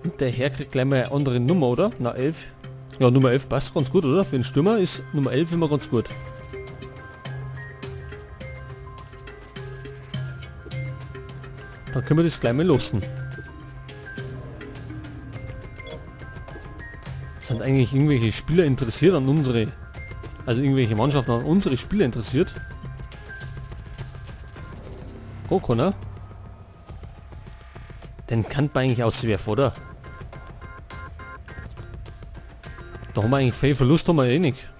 Und der Herr kriegt gleich mal eine andere Nummer, oder? Na, 11. Ja, Nummer 11 passt ganz gut, oder? Für den Stürmer ist Nummer 11 immer ganz gut. Dann können wir das gleich mal losen. Sind eigentlich irgendwelche Spieler interessiert an unsere... Also irgendwelche Mannschaften an unsere Spieler interessiert? Goko, ne? Den kann man eigentlich auswerfen, oder? Da haben wir eigentlich viel Verlust, haben wir eh nicht.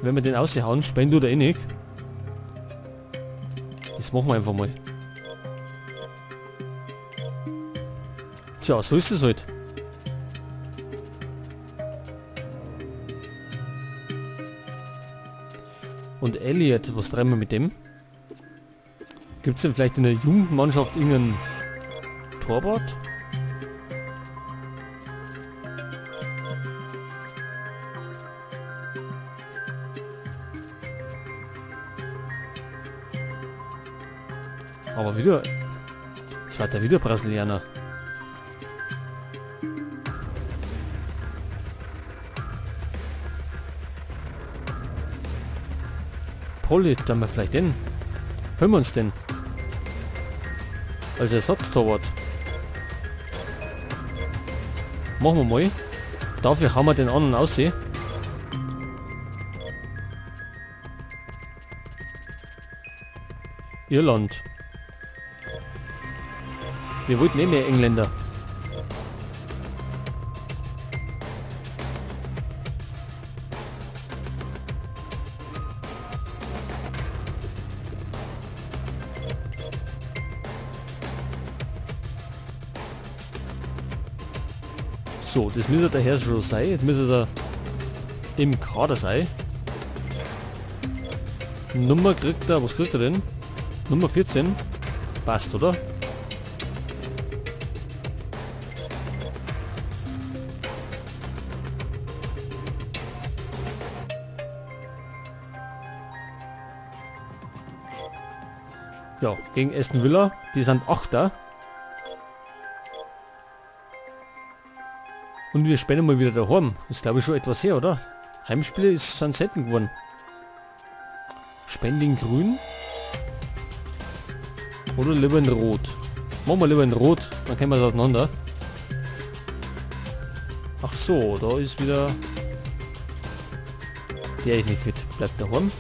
Wenn wir den aushauen, spenden oder eh nicht. Das machen wir einfach mal. Tja, so ist es halt. Und Elliot, was treiben wir mit dem? Gibt's denn vielleicht in der Jugendmannschaft irgendeinen Torwart? Aber wieder... Es war der wieder Brasilianer. Pollitt, dann wir vielleicht den. Hören wir uns den. Als Ersatztorwart. Machen wir mal. Dafür haben wir den anderen aussehen. Irland. Wir wollten eh mehr Engländer. So, das müsste der Herr schon sein. Jetzt müsste er im Kader sein. Nummer kriegt er, was kriegt er denn? Nummer 14. Passt, oder? Ja, gegen Aston Villa. Die sind 8er. Und wir spielen mal wieder daheim. Ist glaube ich schon etwas her, oder? Heimspiele sind selten geworden. Spenden in grün. Oder lieber in rot. Machen wir lieber in rot, dann kennen wir es auseinander. Ach so, da ist wieder... Der ist nicht fit. Bleibt daheim.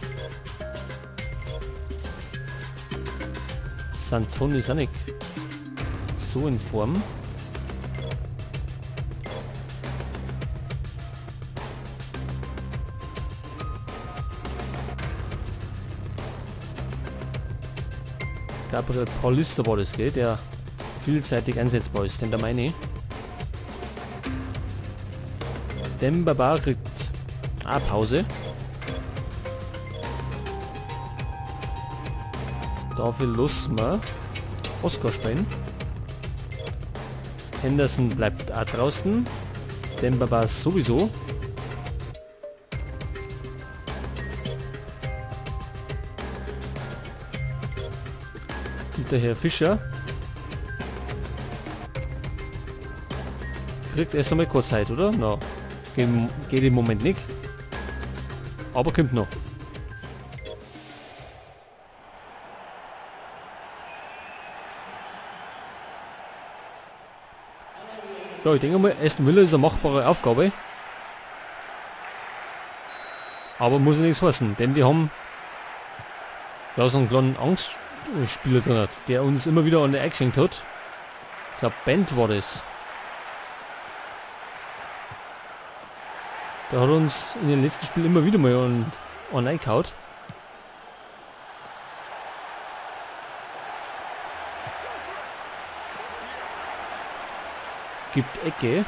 Santoni ist auch nicht so in Form. Gabriel Paulista war das, gell? Der vielseitig einsetzbar ist, denn der meine ich. Demba Ba kriegt auch Pause. Dafür lassen wir Oscar spielen. Henderson bleibt auch draußen. Demba Ba sowieso. Und der Herr Fischer kriegt erst einmal kurz Zeit, oder? Na, geht im Moment nicht. Aber kommt noch. Ja, ich denke mal, Aston Villa ist eine machbare Aufgabe. Aber muss ja nichts heißen, denn die haben ja so einen kleinen Angstspieler drin hat, der uns immer wieder an der Action hat. Ich glaub, Bent war das. Der hat uns in den letzten Spielen immer wieder mal an reingehauen. Gibt Ecke.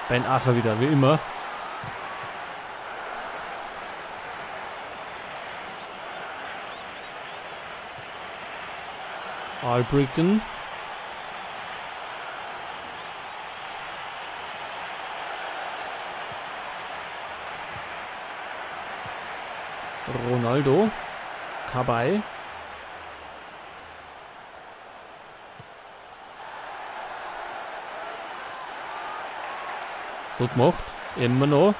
Ben Arfa wieder, wie immer. Albrighton. Ronaldo. Kabay. Gut gemacht. Immer noch.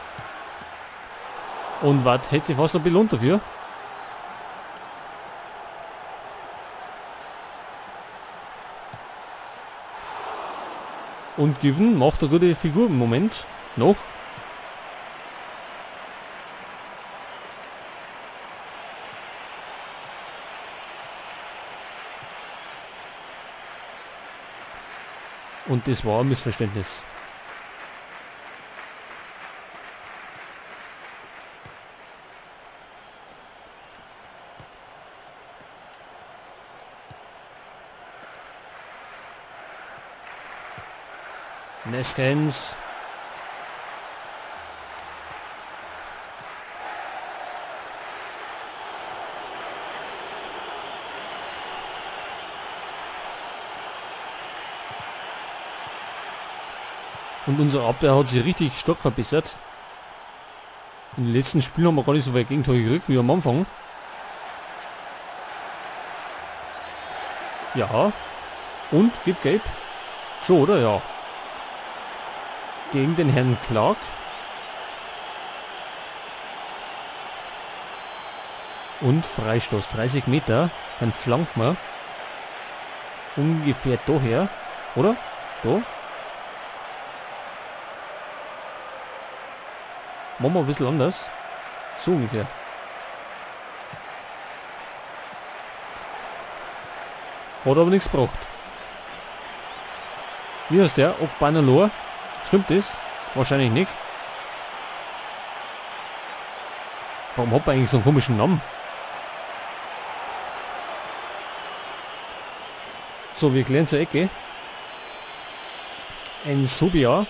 Und was hätte ich fast noch belohnt dafür? Und Given macht eine gute Figur im Moment. Noch. Und das war ein Missverständnis. Neskens. Und unsere Abwehr hat sich richtig stark verbessert. In den letzten Spielen haben wir gar nicht so viel Gegentore gekriegt wie am Anfang. Ja. Und gibt gelb. Schon, oder? Ja. Gegen den Herrn Clark. Und Freistoß. 30 Meter. Dann flankt man. Ungefähr daher. Oder? Da. Machen wir ein bisschen anders. So ungefähr. Hat aber nichts gebracht. Wie heißt der? Ogbanalor? Stimmt das? Wahrscheinlich nicht. Warum hat man eigentlich so einen komischen Namen? So, wir klären zur Ecke. Ein Subia.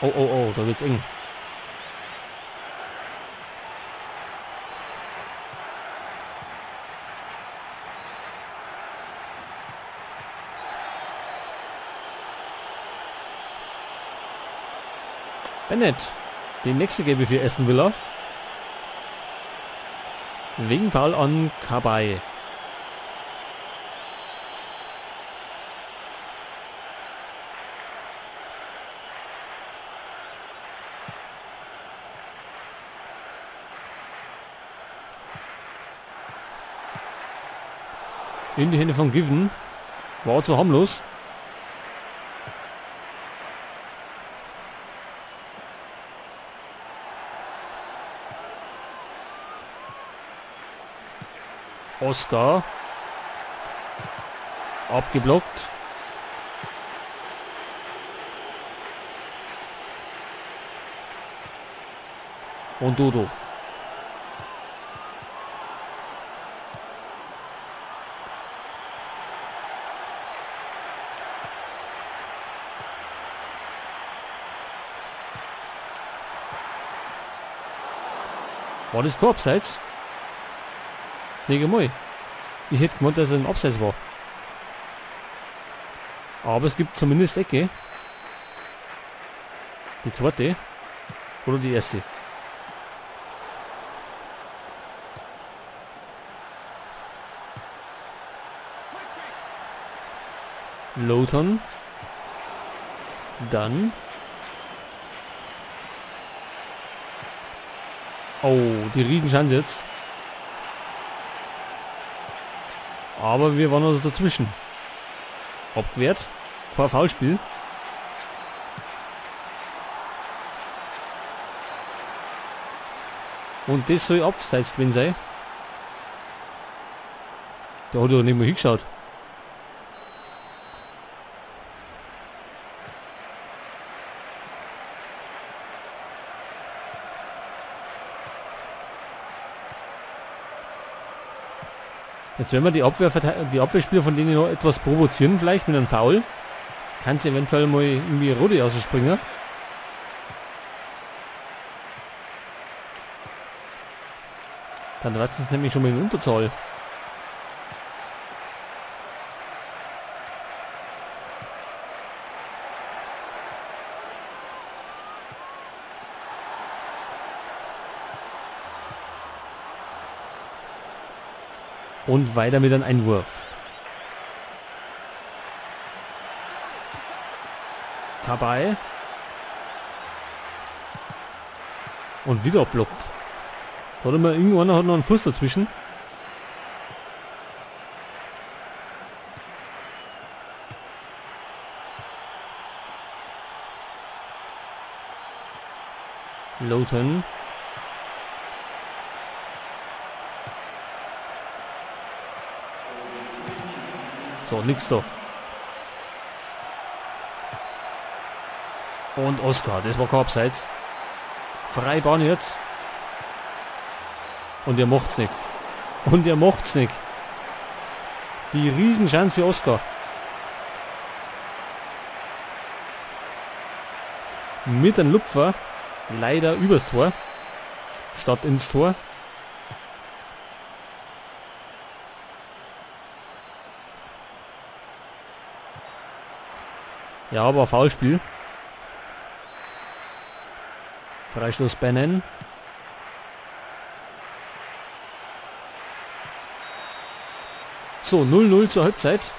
Oh, oh, oh, da wird's eng. Bennett. Die nächste gelbe für Aston Villa. Wegen Foul an Kabay. In die Hände von Given. War zu harmlos. Oscar. Abgeblockt. Und Dodo. War das kein Abseits? Nicht einmal. Ich hätte gemeint, dass es ein Abseits war. Aber es gibt zumindest Ecke. Die zweite. Oder die erste. Lowton. Dann. Oh, die Riesenchance jetzt. Aber wir waren also dazwischen. Abgewehrt. Kein Foulspiel. Und das soll abseits gewesen sein. Da hat er nicht mehr hingeschaut. Jetzt werden wir die Abwehrspieler von denen noch etwas provozieren, vielleicht mit einem Foul. Kann sie eventuell mal irgendwie Rode rausspringen. Dann wird es nämlich schon mal in Unterzahl. Und weiter mit einem Einwurf. Kabay. Und wieder blockt. Warte mal, irgendeiner hat noch einen Fuß dazwischen. Lowton. So, nix da. Und Oscar, das war kein Abseits. Freibahn jetzt. Und er macht's nicht. Und er macht's nicht. Die Riesenchance für Oscar. Mit einem Lupfer. Leider übers Tor. Statt ins Tor. Ja, aber Foulspiel. Freistoß Bannon. So, 0-0 zur Halbzeit.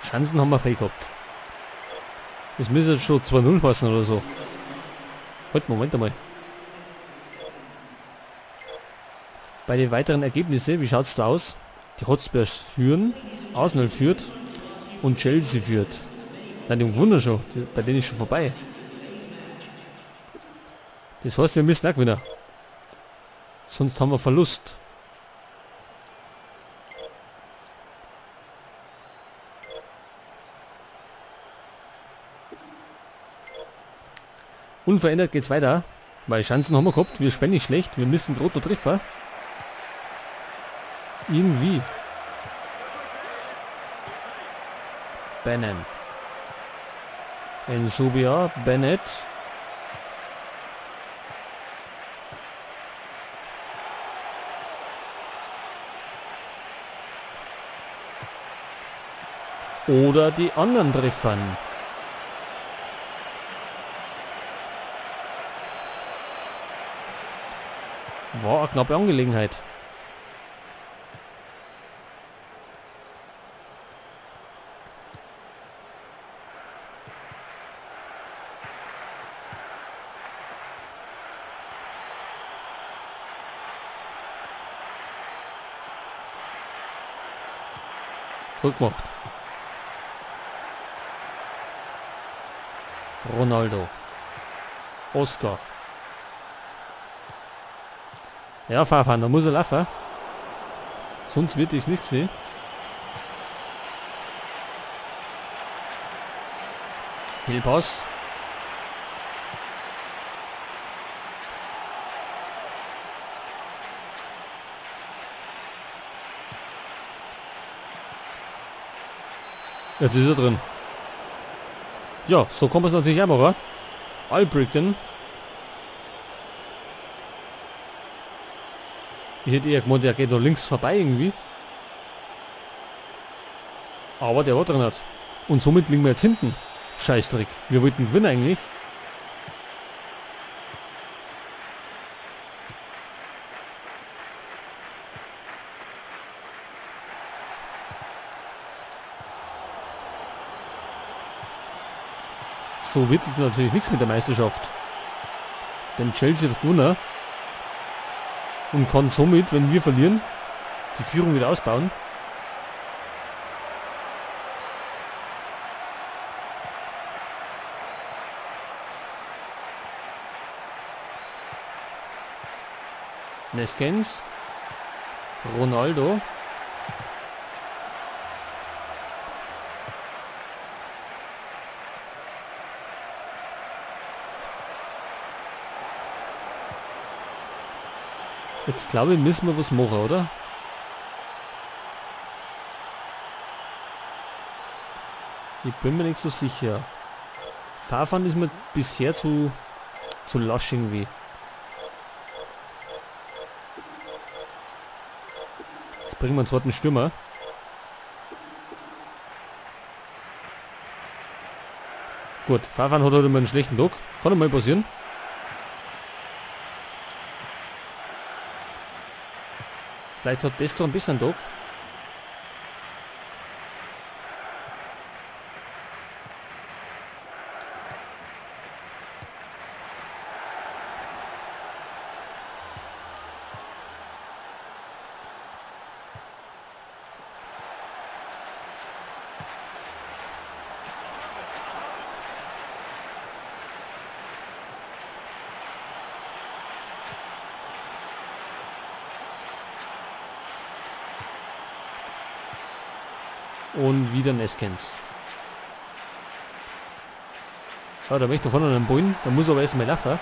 Chancen haben wir fein gehabt. Das müsste jetzt schon 2-0 heißen oder so. Halt, Moment einmal. Bei den weiteren Ergebnissen, wie schaut's da aus? Die Hotspurs führen, Arsenal führt und Chelsea führt. Nein, die Wunder schon. Bei denen ist schon vorbei. Das heißt, wir müssen auch gewinnen. Sonst haben wir Verlust. Unverändert geht's weiter. Weil Chancen haben wir gehabt. Wir spielen nicht schlecht. Wir müssen gerade treffen. Irgendwie. Bannon. Nsubia, Bennett. Oder die anderen treffen. War eine knappe Angelegenheit. Gut gemacht. Ronaldo. Oscar. Ja, Farfan, da muss er laufen. Sonst wird ich's nicht sehen. Fehlpass. Jetzt ist er drin. Ja, so kommt es natürlich auch mal, oder? Albrighton. Ich hätte eher gemeint, der geht noch links vorbei irgendwie. Aber der war drin hat. Und somit liegen wir jetzt hinten. Scheißdreck. Wir wollten gewinnen eigentlich. So wird es natürlich nichts mit der Meisterschaft. Denn Chelsea hat gewonnen. Und kann somit, wenn wir verlieren, die Führung wieder ausbauen. Neskens. Ronaldo. Jetzt glaube ich, müssen wir was machen, oder? Ich bin mir nicht so sicher. Farfan ist mir bisher zu lasch irgendwie. Jetzt bringen wir einen zweiten Stürmer. Gut, Farfan hat heute mal einen schlechten Tag. Kann doch mal passieren. Vielleicht hat Destro ein bisschen Tag. Und wieder Neskens. Ja, da möchte vorne einen Bullen. Da muss er aber erstmal laufen.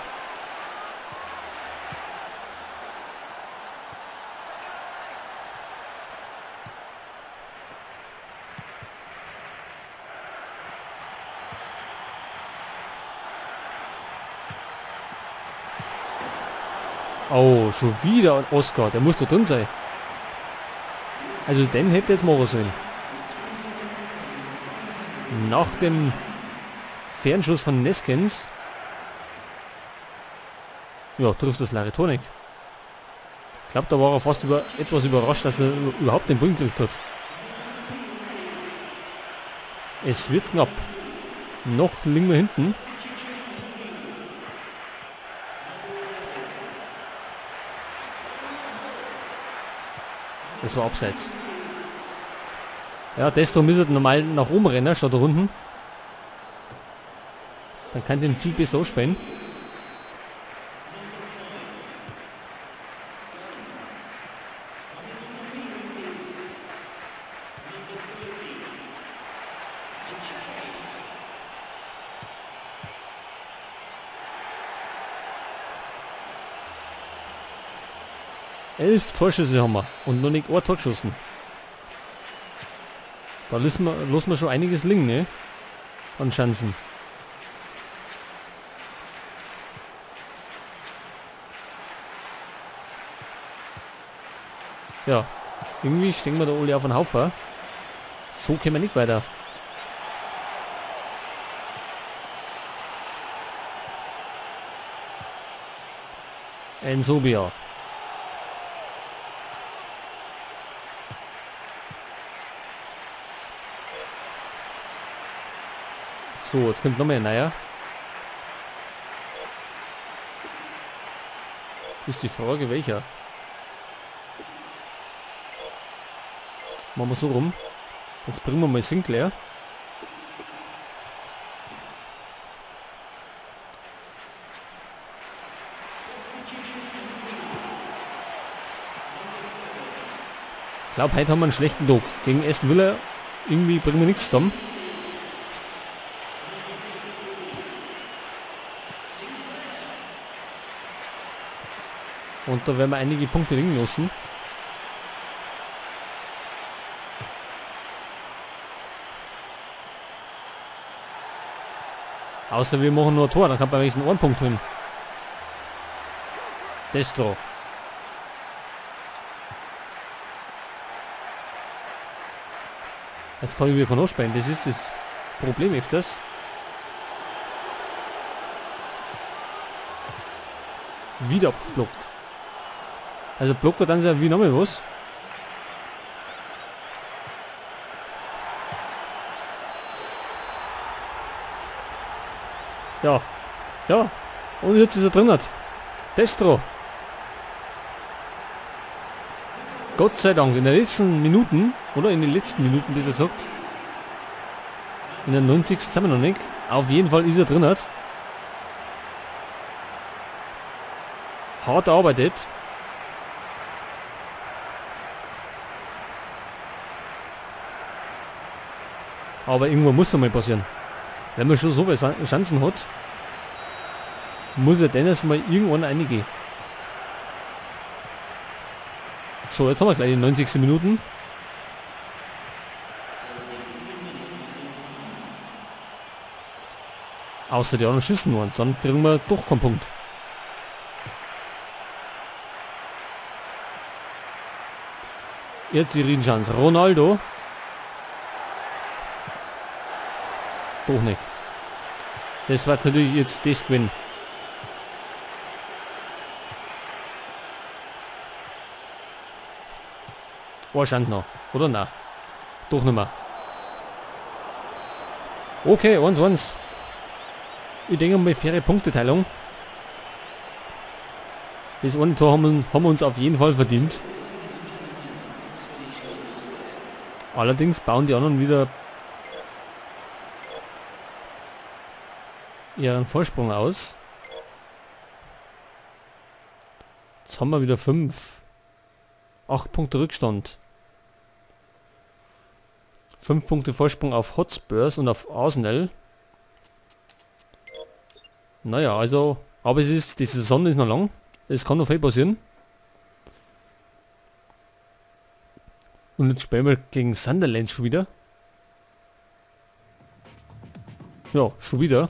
Oh, schon wieder ein Oscar. Der muss da drin sein. Also den hätte jetzt machen sollen. Nach dem Fernschuss von Neskens, ja, trifft das Laritonik. Ich glaub, da war er fast etwas überrascht, dass er überhaupt den Bullen gekriegt hat. Es wird knapp. Noch liegen wir hinten. Das war abseits. Ja, Destro müsste normal nach oben rennen, statt da unten. Dann kann den viel besser ausspielen. 11 Torschüsse haben wir und noch nicht ein Tor geschossen. Da lassen wir schon einiges liegen, ne? An Chancen. Ja, irgendwie stehen wir da alle auf den Haufen. So können wir nicht weiter. Nsobia. So, jetzt kommt noch mehr neuer. Ist die Frage, welcher? Machen wir so rum. Jetzt bringen wir mal Sinclair. Ich glaub, heute haben wir einen schlechten Tag. Gegen Aston Villa irgendwie bringen wir nichts zusammen. Und da werden wir einige Punkte liegen lassen. Außer wir machen nur ein Tor, dann kann man wenigstens einen Punkt holen. Destro. Jetzt kann ich wieder von anspielen, das ist das Problem öfters. Wieder abgeblockt. Also Blocker dann ja wie nochmal was. Ja. Ja. Und jetzt ist er drin. Destro. Gott sei Dank, in den letzten Minuten, oder in den letzten Minuten besser gesagt, in der 90. sind wir noch nicht. Auf jeden Fall ist er drin. Hart arbeitet. Aber irgendwann muss es mal passieren. Wenn man schon so viele Chancen hat, muss er denn erst mal irgendwann reingehen. So, jetzt haben wir gleich die 90. Minuten. Außer die anderen schießen nur, dann kriegen wir doch keinen Punkt. Jetzt die Riesenchance. Ronaldo. Doch nicht. Das war natürlich jetzt das gewesen. Wahrscheinlich noch, oder? Nein. Doch nicht mehr. Okay, 1-1. Ich denke mal, faire Punkteteilung. Das eine Tor haben wir uns auf jeden Fall verdient. Allerdings bauen die anderen wieder ihren Vorsprung aus. Jetzt haben wir wieder 5. 8 Punkte Rückstand. 5 Punkte Vorsprung auf Hotspurs und auf Arsenal. Naja, also, aber es ist, die Saison ist noch lang. Es kann noch viel passieren. Und jetzt spielen wir gegen Sunderland schon wieder. Ja, schon wieder.